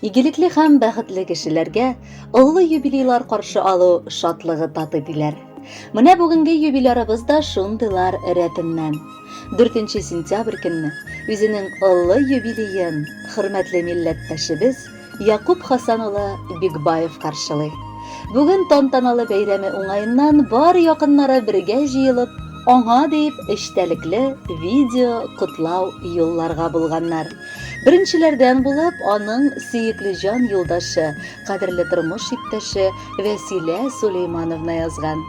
Игелекле һәм бәхетле кешеләргә олы юбилейлар каршы алу шатлыгы татый диләр. Менә бүгенге юбилярыбыз да шундыйлар рәтеннән. 4 сентябрь көнне үзенең олы юбилеен хөрмәтле милләттәшебез Якуб Хасан улы Бикбаев каршылый. Бүген тантаналы бәйрәме уңаеннан бар якыннары бергә җыелып, аңа дип эчтәлекле видео котлау юлларга булганнар. Беренчеләрдән булып, аның сөекле җан юлдашы, кадерле тормыш иптәше Вәсилә Сулеймановна язган.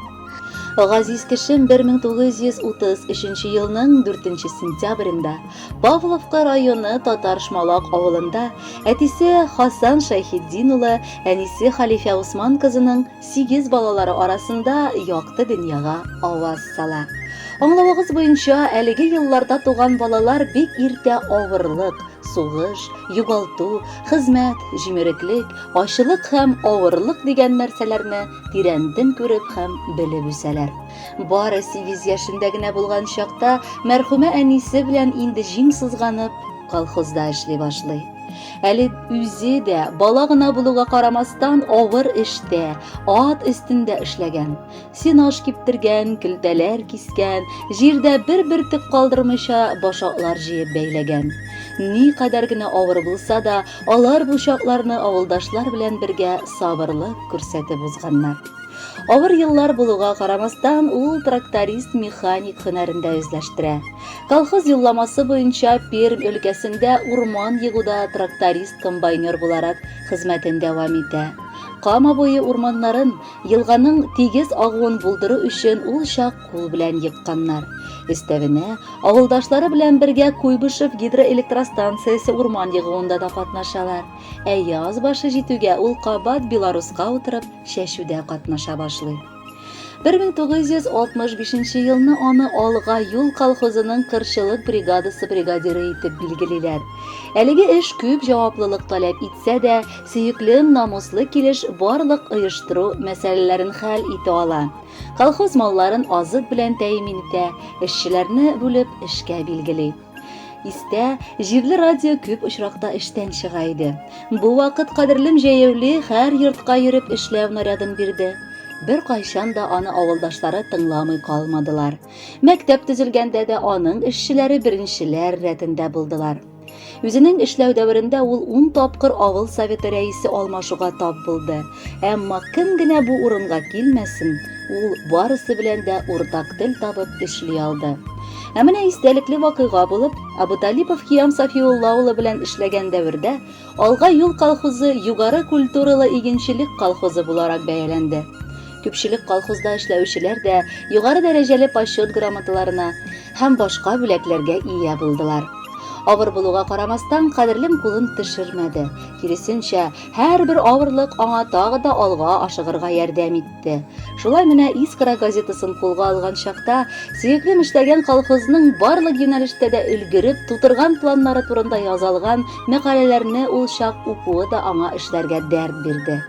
Газиз кешем 1933 елның 4 сентябрендә Павловка районы Татар Шмалак авылында әтисе Хасан Шәйхетдин улы, әнисе Халифә Усман кызының сигез балалары арасында якты дөньяга аваз сала. Аңлавыгыз буенча, әлеге елларда туган балалар бик иртә авырлык, сугыш, югалту, хезмәт, җимереклек, ачылык һәм авырлык дигән нәрсәләрне тирәнтен күреп һәм белеп үсәләр. Бары 8 яшендә генә булган чакта мәрхүмә әнисе белән инде җиң сызганып колхозда эшли башлый. Әле үзе дә бала гына булуга карамастан авыр эштә, ат өстендә эшләгән. Сенаж киптергән, көлтәләр кискән, җирдә бер бөртек калдырмыйча башаклар җыеп бәйләгән. Ни кадәр генә авыр булса да, алар бу чакларны авылдашлар белән бергә сабырлык күрсәтеп узганнар. Авыр еллар булуга карамастан, ул тракторист-механик һөнәрен дә үзләштерә. Колхоз юлламасы буенча Пермь өлкәсендә урман егуда тракторист-комбайнер буларак хезмәтен дәвам итә. Кама буе урманнарын Елганың тигез агуын булдыру өчен ул чак кул белән екканнар. Өстәвенә, авылдашлары белән бергә Куйбышев гидроэлектростанциясе урман егуында да катнашалар. Ә яз башы җитүгә ул кабат Беларуска утырып чәчүдә катнаша башлый. 1965 елны аны Алга юл колхозының кырчылык бригадасы бригадиры итеп билгелиләр. Әлеге эш күп җаваплылык таләп итсә дә, Сөеклем намуслы килеш барлык оештыру мәсьәләләрен хәл итә ала. Колхоз малларын азык белән тәэмин итә, эшчеләрне бүлеп эшкә билгели. Истә, җирле радио күп очракта эштән чыга иде. Бу вакыт кадерлем җәяүле һәр йортка йөреп эшләү нарядын бирде. Беркайчан да аны авылдашлары тыңламый калмадылар. Мәктәп төзелгәндә дә аның эшчеләре беренчеләр рәтендә булдылар. Үзенең эшләү дәверендә ул ун тапкыр авыл советы рәисе алмашуга тап булды. Әмма кем генә бу урынга килмәсен, ул барысы белән дә уртак тел табып эшли алды. Ә менә истәлекле вакыйга булып, Абуталипов Киям Сафиулла улы белән эшләгән дәвердә Алга юл колхозы югары культуралы игенчелек колхозы буларак бәяләнде. Күпчелек колхозда эшләүчеләр дә югары дәрәҗәле почет грамоталарына һәм башка бүләкләргә ия булдылар. Авыр булуга карамастан, кадерлем кулын төшермәде. Киресенчә, һәрбер авырлык аңа тагы да алга ашыгырга ярдәм итте. Шулай менә Искра газетасын кулга алган чакта, сөеклем эшләгән колхозның барлык юнәлештә дә өлгереп, тутырган планнары турында язалган мәкаләләрне ул чак укуы да аңа эшләргә дәрт бирде.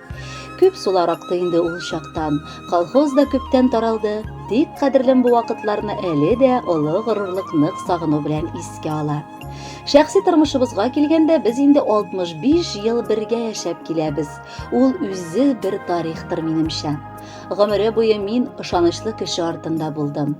Күп сулар акты инде ул чактан. Колхоз да күптән таралды. Тик кадерлем бу вакытларны әле дә олы горурлык нык сагыну белән искә ала. Шәхси тормышыбызга килгәндә, без инде 65 ел бергә яшәп киләбез. Ул үзе бер тарихтыр минемчә. Гомере буе мин ышанычлы кеше артында булдым.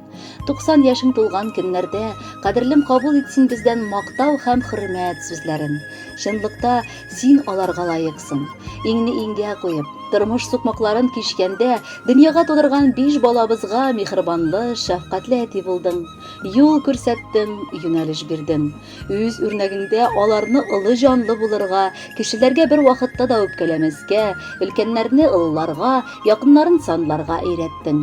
90 яшең тулган көннәрдә, кадерлем, кабул ит син бездән мактау һәм хөрмәт сүзләрен. Чынлыкта, син аларга лаексың. Иңне иңгә куеп, тормыш сукмакларын кичкәндә, дөньяга тудырган биш балабызга миһербанлы, шәфкатьле әти булдың. Юл күрсәттең, юнәлеш бирдең. Үз үрнәгеңдә аларны олы җанлы булырга, кешеләргә бер вакытта да үпкәләмәскә, өлкәннәрне олыларга, якыннарын санларга өйрәттең.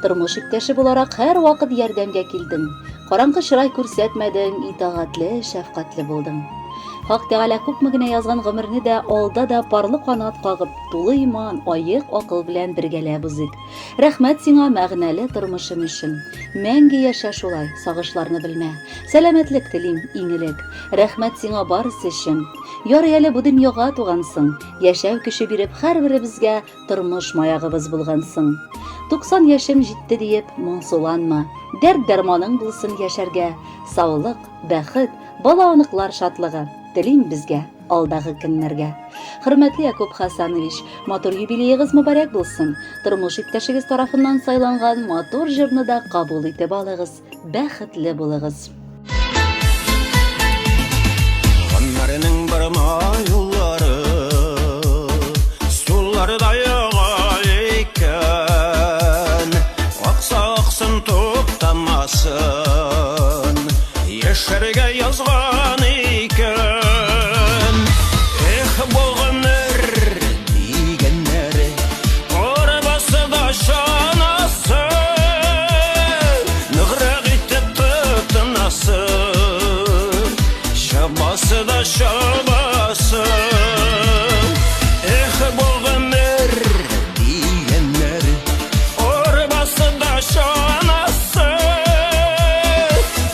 Тормыш иптәше буларак һәрвакыт ярдәмгә килдең. Караңгы чырай күрсәтмәдең, итагатьле, шәфкатьле булдың. Хак Тәгалә күпме генә язган гомерне дә алда да парлы канат кагып, тулы иман, аек акыл белән бергәләп узыйк. Рәхмәт сиңа мәгънәле тормышым өчен. Мәңге яшә шулай, сагышларны белмә. Сәламәтлек телим, иң элек. Рәхмәт сиңа барысы өчен. Ярый әле бу дөньяга тугансың, яшәү көче биреп һәрберебезгә Тормыш маягыбыз булгансың. 90 яшем җитте диеп, моңсуланма. алдагы көннәргә. Хөрмәтле Якуб Хасанович, матур юбилеегыз мөбарәк булсын. Тормыш иптәшегез тарафыннан сайланган матур җырны да кабул итеп алыгыз. Бәхетле булыгыз. Гомернең борма юллары Суларда яга икән Акса аксын туктамасын Яшәргә язган икән Эх, бу гомер дигәннәре Арбасы да чанасы Ныграк итеп тотынасы Чабасы да чабасы Эх, бу гомер дигәннәре Арбасы да чанасы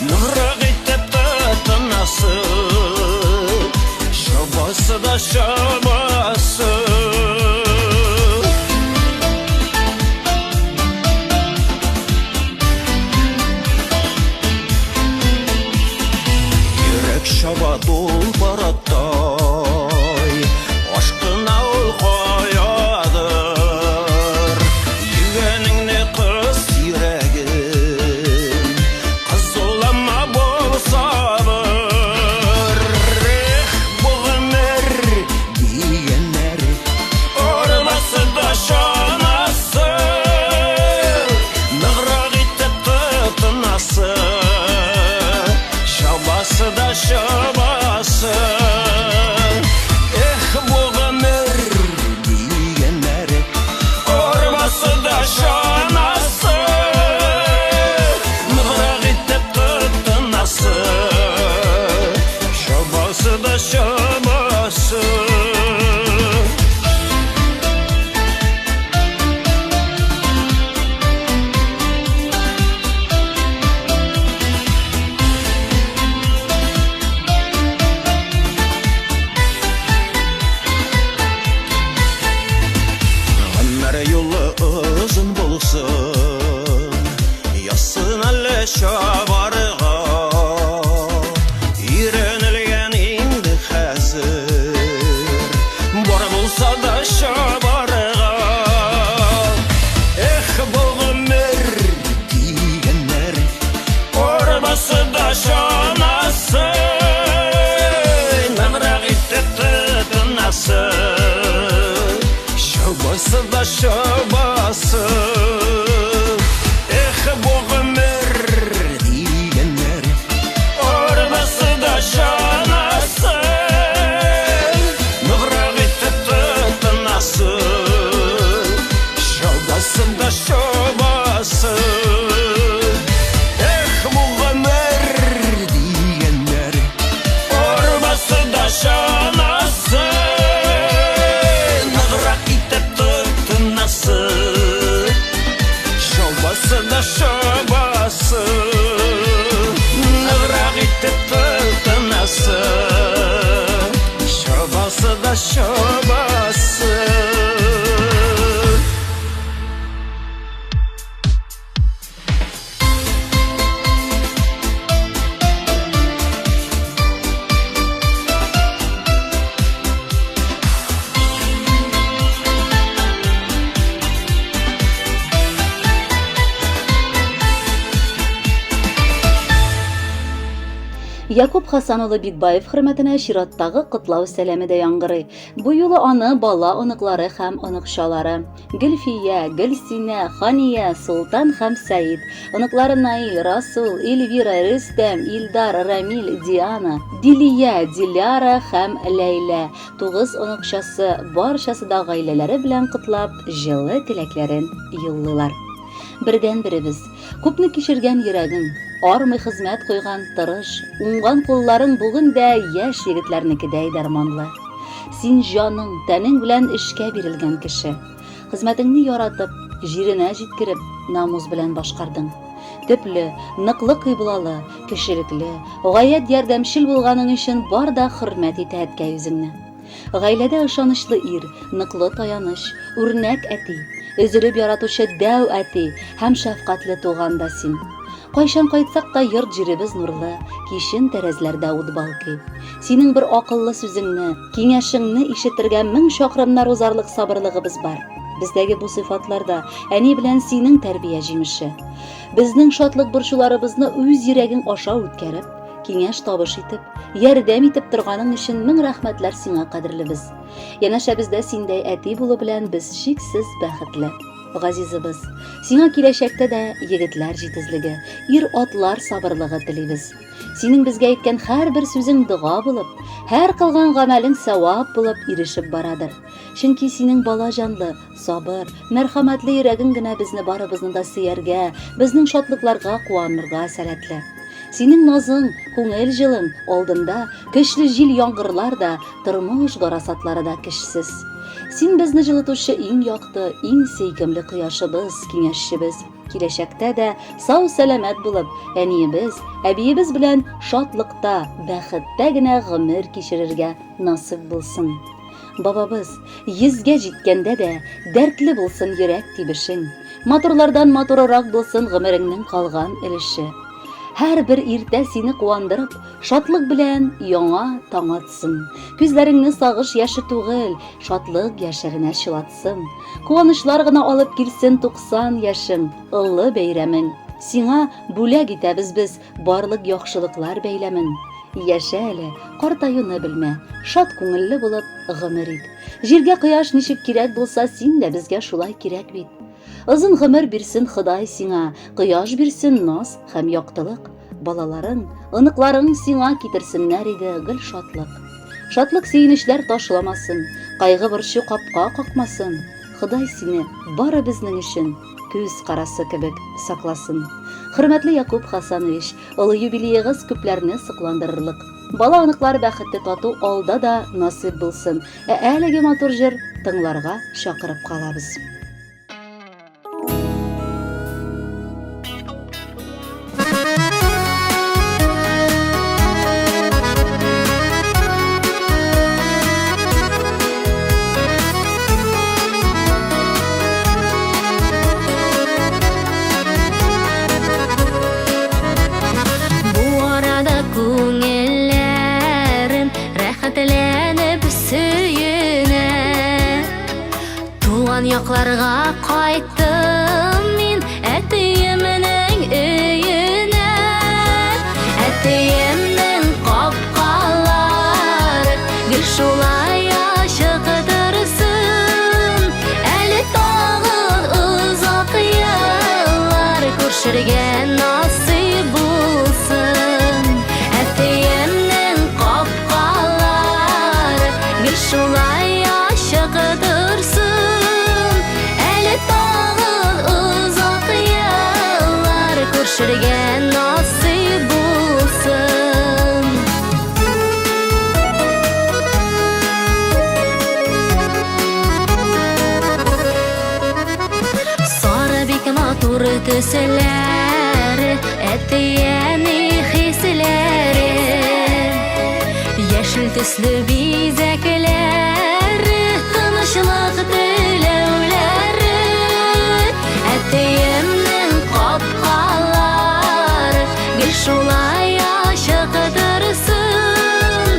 Ныграк итеп тотынасы Чабасы да чабасы Йөрәк чаба тулпар аттай, Ашкына ул каядыр. Йөгәнеңне кыс йөрәгем, Кызулама бул сабыр. Эх, бу гомер дигәннәре Арбасы да чанасы, Ныграк итеп тотынасы, Чабасы да чабасы. Эх, бу гомер дигәннәре, Арбасы да чанасы, Ныграк итеп тотынасы, Чабасы да чабасы. Гомер юлы озын булсын, Язсын әле чабарга. Өйрәнелгән инде хәзер, Бар булса да чабарга. Эх, бу гомер дигәннәр, Арбасы да чанасы, Ныграк итеп тотынасы, Чабасы да чабасы. Эх, бу гомер дигәннәр, Арбасы да чанасы, Ныграк итеп тотынасы, Чабасы да чабасы. Эх, бу гомер дигәннәр, Арбасы да чанасы, Ныграк итеп тотынасы, Чабасы да чабасы. Ныграк итеп тотынасы, Чабасы да чабасы. Якуб Хасан улы Бикбаев хөрмәтенә чираттагы котлау сәламе дә яңгырый. Бу юлы аны бала оныклары һәм оныкчалары Гөлфия, Гөлсинә, Хания, Солтан һәм Сәид, оныклары Наил, Расул, Эльвира, Рөстәм, Илдар, Рамил, Диана, Дилия, Диляра һәм Ләйлә, тугыз оныкчасы, барчасы да гаиләләре белән котлап, җылы теләкләрен юллыйлар. Бердәнберебез, күпне кичергән йөрәгең, армый хезмәт куйган тырыш, уңган кулларың бүген дә яшь егетләрнекедәй дәрманлы. Син җаның, тәнең белән эшкә бирелгән кеше. Хезмәтеңне яратып, җиренә җиткереп, намус белән башкардың. Төпле, ныклы кыйблалы, кешелекле, гаять ярдәмчел булганың өчен бар да хөрмәт итә әткәй үзеңне. Гаиләдә ышанычлы ир, ныклы таяныч, үрнәк әти, өзелеп яратучы дәү әти һәм шәфкатьле туган да син. Кайчан кайтсак та йорт-җиребез нурлы, кичен тәрәзләрдә ут балкый. Синең бер акыллы сүзеңне, киңәшеңне ишетергә мең чакрымнар узарлык сабырлыгыбыз бар. Бездәге бу сыйфатлар да әни белән синең тәрбия җимеше. Безнең шатлык-борчуларыбызны үз йөрәгең аша үткәреп, киңәш-табыш итеп, ярдәм итеп торганың өчен мең рәхмәтләр сиңа, кадерлебез. Янәшәбездә синдәй әти булу белән без чиксез бәхетле. Газизыбыз, сиңа киләчәктә дә егетләр җитезлеге, ир-атлар сабырлыгы телибез. Синең безгә әйткән һәрбер сүзең дога булып, һәр кылган гамәлең сәвап булып ирешеп барадыр. Чөнки синең бала җанлы, сабыр, мәрхәмәтле йөрәгең генә безне барыбызны да сөяргә, безнең шатлыкларга куанырга сәләтле. Синең назың, күңел җылың алдында көчле җил-яңгырлар да, тормыш гарасатлары да көчсез. Син безне җылытучы иң якты, иң сөйкемле кояшыбыз, киңәшчебез. Киләчәктә дә сау-сәламәт булып, әниебез, әбиебез белән шатлыкта, бәхеттә генә гомер кичерергә насыйп булсын. Бабабыз, йөзгә җиткәндә дә дәртле булсын йөрәк тибешең, матурлардан матурырак булсын гомереңнең калган өлеше. Һәрбер иртә сине куандырып, шатлык белән яңа таң атсын. Күзләреңне сагыш яше түгел, шатлык яше генә чылатсын. Куанычлар гына алып килсен 90 яшең, олы бәйрәмең. Сиңа бүләк итәбез без барлык яхшылыклар бәйләмен. Яшә әле, картаюны белмә, шат күңелле булып гомер ит. Җиргә кояш ничек кирәк булса, син дә безгә шулай кирәк бит. Озын гомер бирсен Ходай сиңа, кояш бирсен наз һәм яктылык. Балаларың, оныкларың сиңа китерсеннәр иде гел шатлык. Шатлык-сөенечләр ташламасын, кайгы-борчу капка какмасын. Ходай сине бары безнең өчен күз карасы кебек сакласын. Хөрмәтле Якуб Хасанович, олы юбилеегыз күпләрне сокландырырлык. Бала-оныклар бәхете тату алда да насыйп булсын. Ә әлеге матур җыр тыңларга чакырып калабыз. Бу арада күңелләрем рәхәтләнеп сөенә. Туган якларга кайттым мин әтиемнең өенә. Әтиемнең капкалары гел шулай ачык торсын. Әле тагын озак еллар күрешергә насыйп булсын. Әтиемнең капкалары гел шулай ачык торсын. Әле тагын озак еллар күрешергә насыйп булсын. Сары бик матур төсләре, әти-әни хисләре. Яшел төсле бизәкләре, тынычлык теләүләре. Әтиемнең капкалары гел шулай ачык торсын.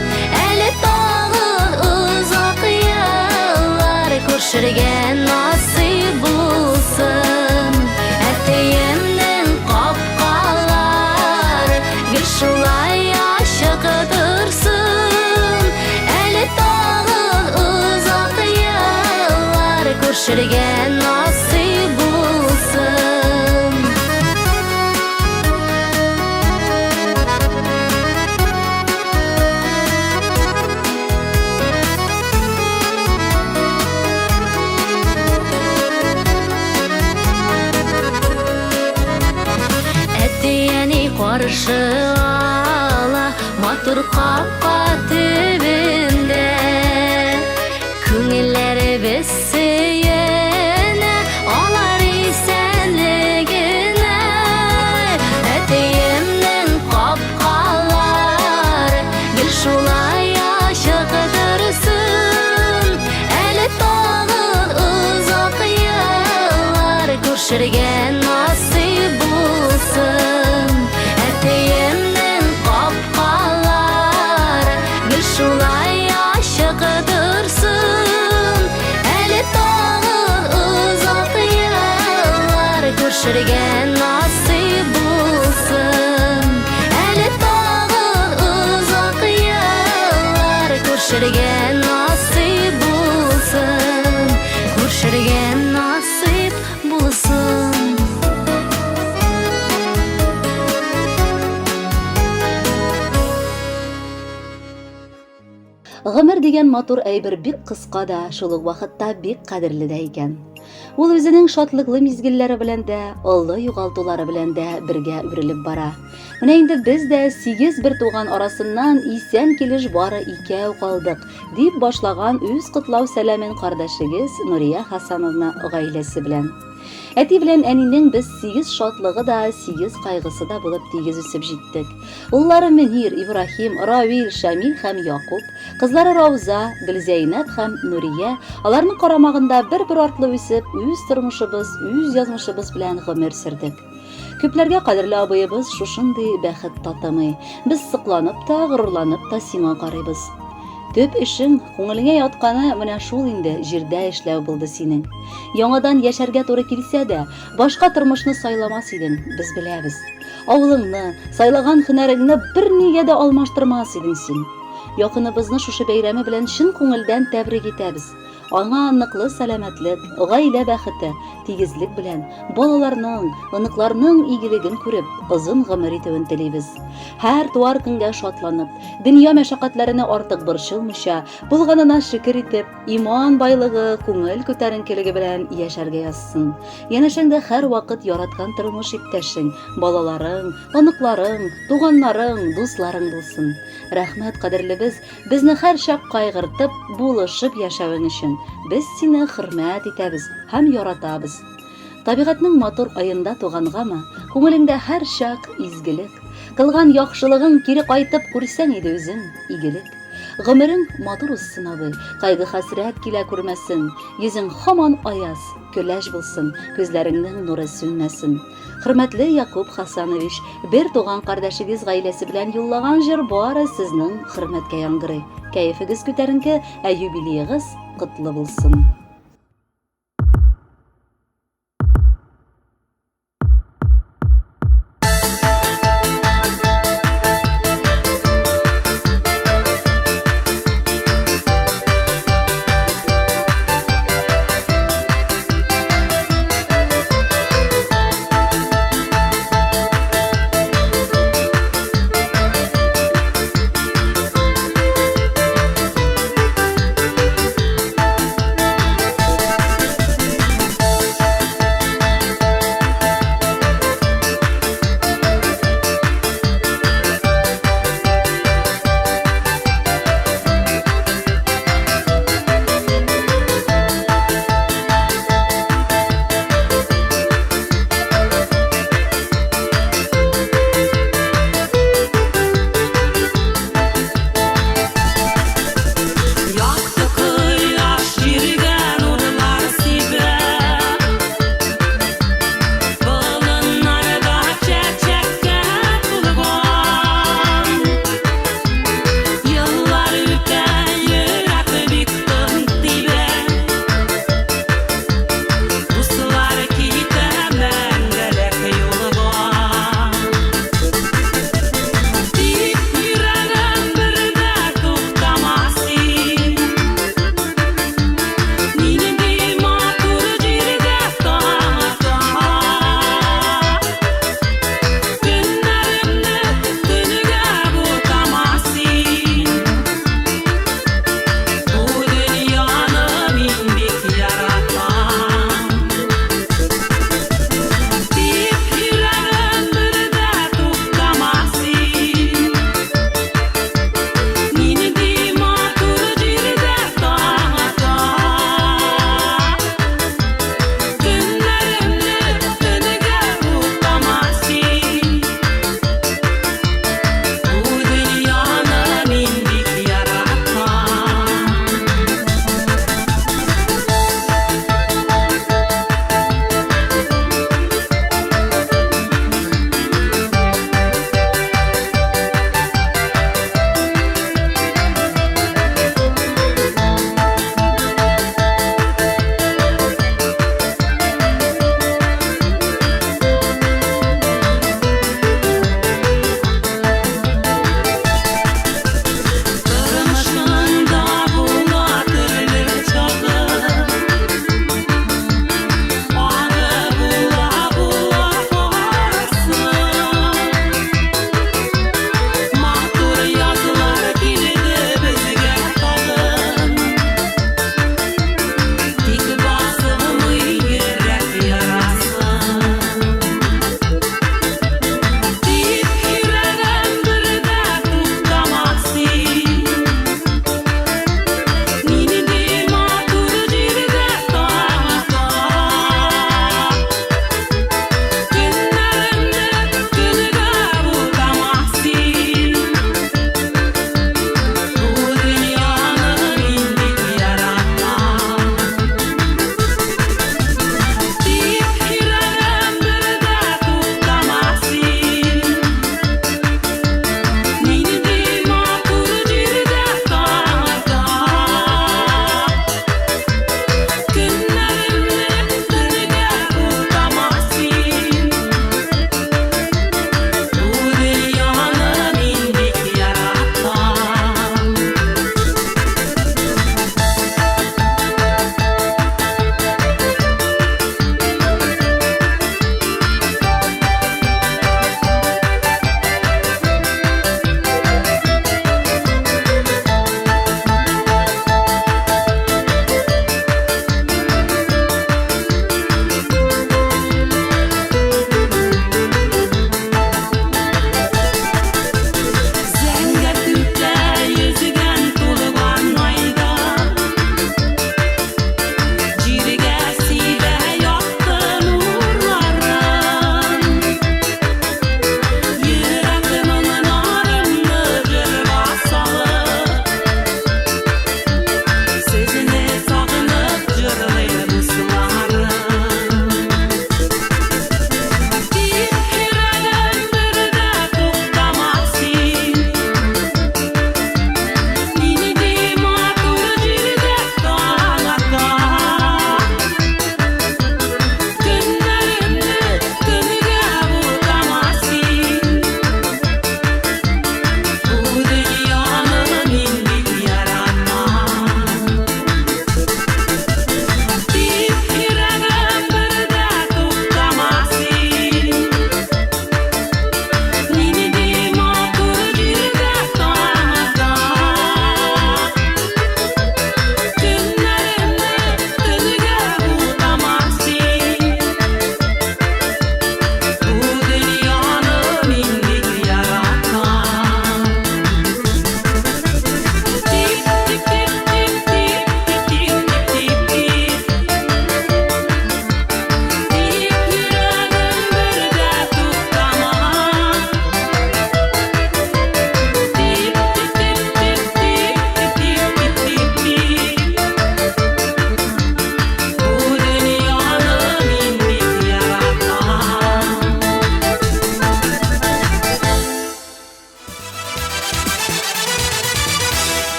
Әле тагын озак еллар күрешергә насыйп булсын. Әтиемнең капкалары гел шулай ачык торсын. Әле тагын озак еллар күрешергә насыйп булсын. Әти-әни каршы ала матур капка төбендә. Күңелләребез сөенә алар исәнлегенә. Әтиемнең капкалары гел шулай ачык торсын. Әле тагын озак еллар күрешергә насыйп булсын. Күршергә насыйп булсын. Әле тагын озак еллар күршергә насыйп булсын. Күршергә насыйп булсын. Гомер дигән матур әйбер бик кыска да, шул ук вакытта бик кадерле дә икән. Ул үзенең шатлыклы мизгелләре белән дә, олы югалтулары белән дә бергә үрелеп бара. Менә инде без дә сигез бер туган арасыннан исән килеш бары икәү калдык, дип башлаган үз котлау сәламен кардәшегез Нурия Хасановна гаиләсе белән. Әти белән әнинең без сигез шатлыгы да, сигез кайгысы да булып тигез үсеп җиттек. Уллары Мөнир, Ибраһим, Равил, Шамил һәм Якуб, кызлары Рауза, Гөлзәйнәп һәм Нурия, аларның карамагында бер-бер артлы үсеп, үз тормышыбыз, үз язмышыбыз белән гомер сөрдек. Күпләргә кадерле абыебыз шушындый бәхет татымый. Без сокланып та, горурланып та сиңа карыйбыз. Төп эшең, күңелеңә ятканы менә шул инде, җирдә эшләү булды синең. Яңадан яшәргә туры килсә дә, башка тормышны сайламас идең, без беләбез. Авылыңны, сайлаган һөнәреңне бернигә дә алмаштырмас идең син. Якыныбызны шушы бәйрәме белән чын күңелдән тәбрик итәбез. Аңа ныклы сәламәтлек, гаилә бәхете, тигезлек белән, балаларның, оныкларның игелеген күреп, озын гомер итүен телибез. Һәр туар көнгә шатланып, дөнья мәшәкатьләренә артык борчылмыйча, булганына шөкер итеп, иман байлыгы, күңел күтәренкелеге белән яшәргә язсын. Янәшәңдә һәрвакыт яраткан тормыш иптәшең, балаларың, оныкларың, туганнарың, дусларың булсын. Рәхмәт, кадерлебез, Безне һәрчак кайгыртып, булышып яшәвең өчен без сине хөрмәт итәбез һәм яратабыз. Табигатьнең матур аенда тугангамы, күңелеңдә һәрчак изгелек. Кылган яхшылыгың кире кайтып күрсәң иде үзең, игелек. Гомерең матур узсын, абый, кайгы-хәсрәт килә күрмәсен, йөзең һаман аяз, көләч булсын, күзләреңнең нуры сүнмәсен. Хөрмәтле Якуб Хасанович, бер туган кардәшегез гаиләсе белән юллаган җыр бары сезнең хөрмәткә яңгырый. Кәефегез күтәренке, ә юбилеегыз котлы булсын.